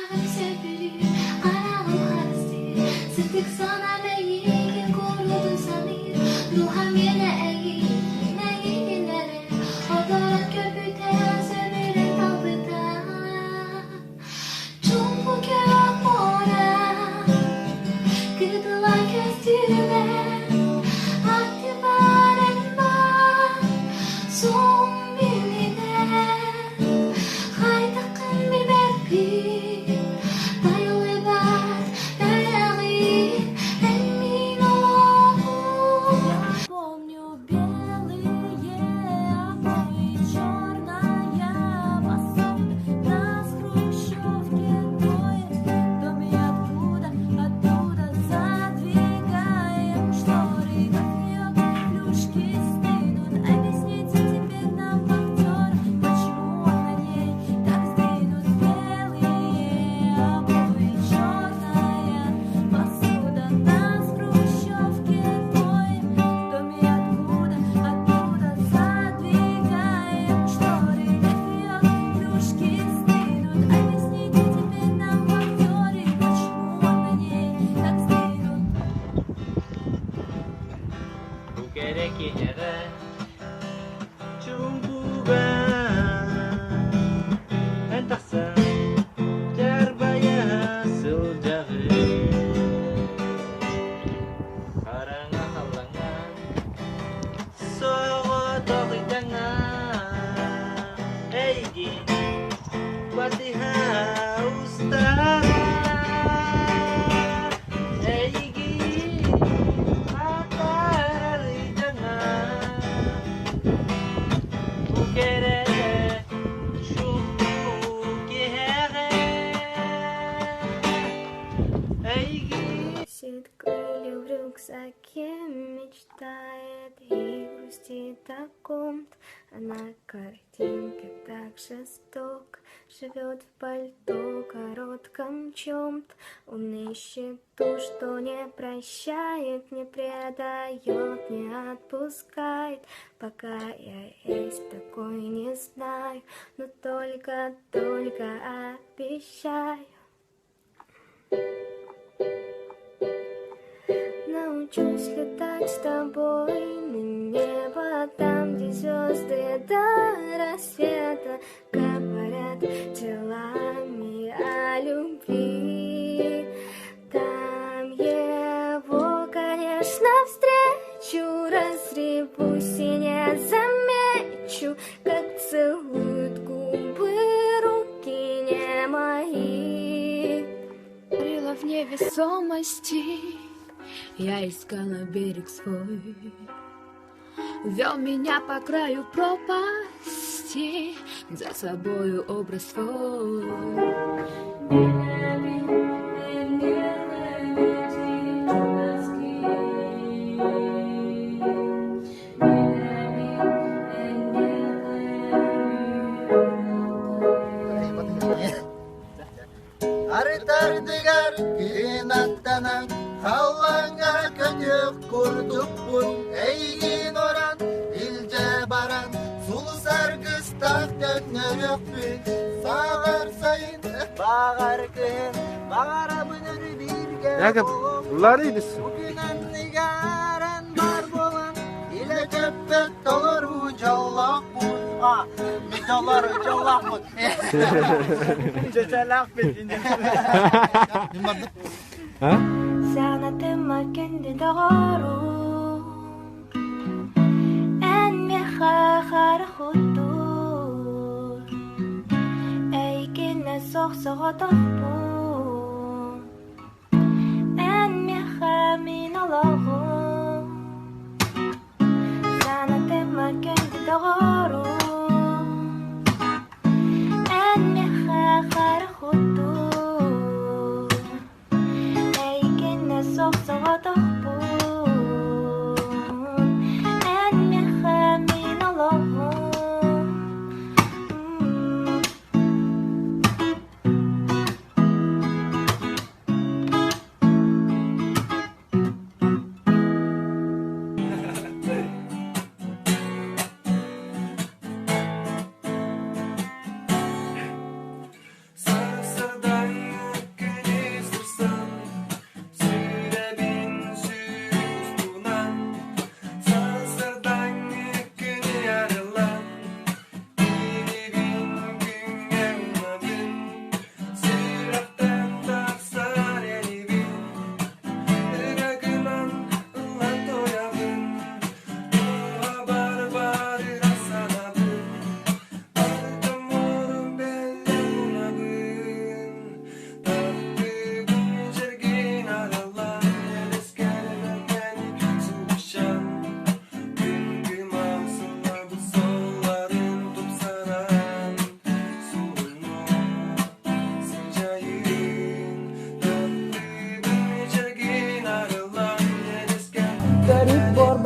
Сүрэҕим сөбүлүүр, хараҕым харыстыыр, Сырдык санаам эйиигин куруутун саныыр, Дууһам миэнэ эйиигин, эйиигин эрэ, Одорон көрбүтэ, сөбүлээн талбыта. Чуумпу күөх муора, кытыла көстүбэт, Аттыбар эн баар, суоҕум биллибэт. Хайдаххын билбэппин, тайыллыбат тайаҕын, эн мин олоҕум. Я помню белые обои, черная посуда, нас в хрущевке двое, в доме откуда, оттуда задвигаем шторы, кофеек, плюшки стынут. Объясните теперь нам, вахтер, почему он на ней так сдвинут белые обои, черная посуда, нас в хрущевке двое, в доме откуда, оттуда задвигаем шторы, кофеек, плюшки стынут. Объясните теперь нам, вахтеры, почему он на ней так сдвинут. Бу кэрэ киэһэҕэ чуумпуга эн тахсан дьарбайа сылдьаҕын. Хараҥа халлаҥҥа соҕотох ыйдаҥа эйигин батыһа устара эйигин атаарар ыйдаҥа бу кэрэ чуумпу киэһэҕэ эйигин Носит крылья в рюкзаке, мечтает и грустит о ком-то. А на картинке так жесток, живет в пальто коротком чем-то. Он ищет ту, что не прощает, не предает, не отпускает. Пока я есть такой, не знаю, но только, только обещаю. Научусь летать с тобой на небо, там, где звезды до рассвета говорят телами о любви. Там его, конечно, встречу, разревусь и не замечу, как целуют губы руки не мои. Парила в невесомости, я искала берег свой. Вел меня по краю пропасти, за собою образ твой. Арытардыгар кынаттанан, халлааҥҥа көтүөх курдукпун, эйигин орон илдьэ баран, сулус аргыстаах төннөрүөхпүн, сааҕар сайын, баҕар кыһын, баҕарабын өрүү бииргэ Яков, буолуохпун. Ларидис. Бу күн анныгар бар буолан, илэ көппөт толору дьоллоохпун. А, мен толору дьоллоохпун. Чөчөлөөхпүн. А? Санатыма күндү доҕорум, эн миэхэ хара хотуур, эйигинэ суох соҕотохпун, эн миэхэ мин олоҕум. Санатыма күндү доҕорум, эн миэхэ хара хотуур, Эйигинэ суох соҕотохпун, эн миэхэ мин олоҕум.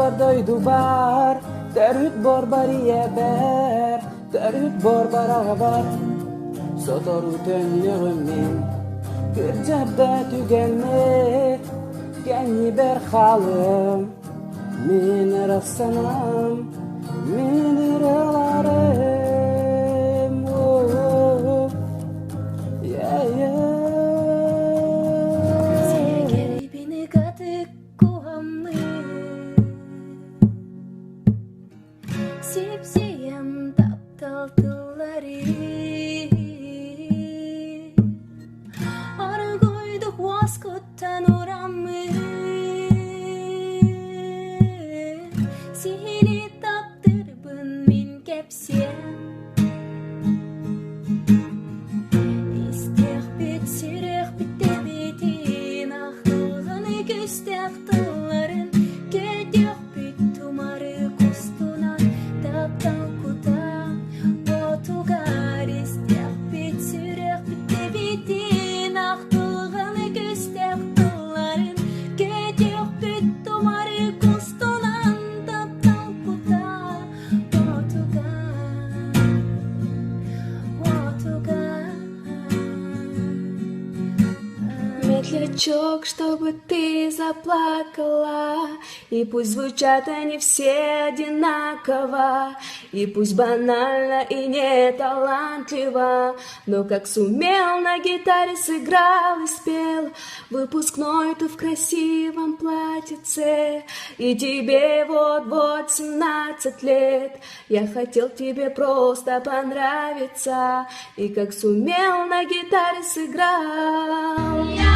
Дойдубар дойдубар, төрүт борбар ийэбэр, төрүт борбар аҕабар Сотору төннүөҕүм мин, кырдьар да түгэммит, кэннибэр хаалыам Мин ырахсанам, мин ыраларым Сэгэрбини катык куһаммын Сипсийэм таптал тылларын Аргуйдук уоскуттан ураммын Сиһили таптырбын мин кэпсиэм Истиэхпит сүрэхпит тэбиитин Ахтылҕаны күстээх тылларын Кэтиэхпит тумары кустунан Таптал кутаан уотугар Истиэхпит сүрэхпит тэбиитин Ахтылҕаны күстээх тылларын Кэтиэхпит тумары кустунан Таптал кутаан уотугар Уотугар Медлячок, чтобы ты заплакала, И пусть звучат они все одинаково, И пусть банально и не талантливо, Но как сумел на гитаре сыграл и спел Выпускной ты в красивом платьице, И тебе вот-вот 17 лет. Я хотел тебе просто понравиться, И как сумел на гитаре сыграл.